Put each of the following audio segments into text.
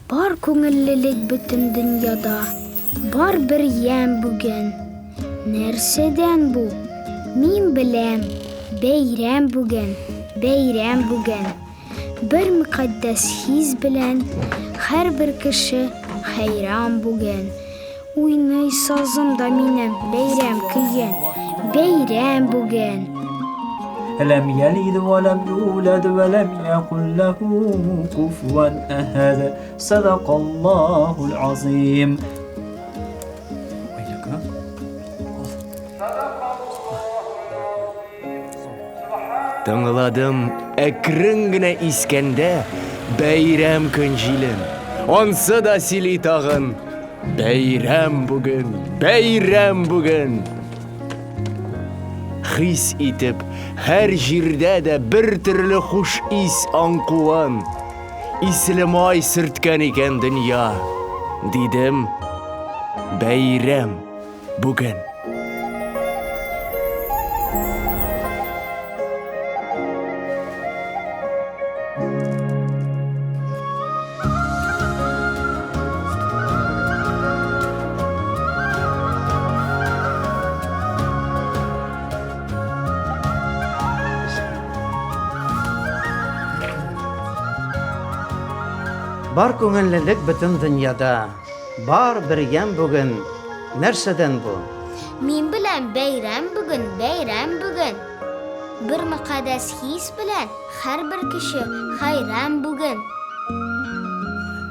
Бар күңеллелек бөтен дөньяда, Бар бер ямь бүген. Нәрсәдән бу? Мин беләм, бәйрәм бүген, бәйрәм бүген. Бер мөкатдәс хис белән һәрбер кеше хәйран бүген. Уйный сазым да минем бәйрәм көен, бәйрәм бүген. Ләм ялид вә ләм юлад вә ләм якул ләһу куфуан әхәд. Садакаллахул азим. Тыңладым әкрен генә искәндә бәйрәм көн җилен. Ансы да сөйли тагын. Бәйрәм бүген, бәйрәм бүген. Хис итеп, һәр җирдә дә бер төрле хуш ис аңкуын. Исле май сөрткән икән дөнья. Дидем, бәйрәм бүген. Бар күңеллелек бөтен дөньяда. Бар бер ямь бүген. Нәрсәдән бу? Мин беләм, бәйрәм бүген, бәйрәм бүген. Бер мөкаддәс хис белән һәрбер кеше хәйран бүген.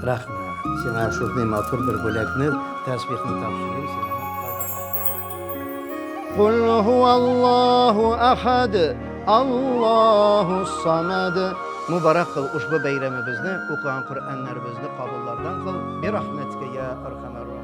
Рәхмәт. Сиңа шундый матур бер бүләкне, тәсбихне тапшырыйм сиңа. Кул һуаллаһу ахад, Аллаһу самад. Мубарак кыл ушбу бәйрәмебезне, укыган Коръәннәребезне кабуллардан кыл. Бирахмәткә я архамәр.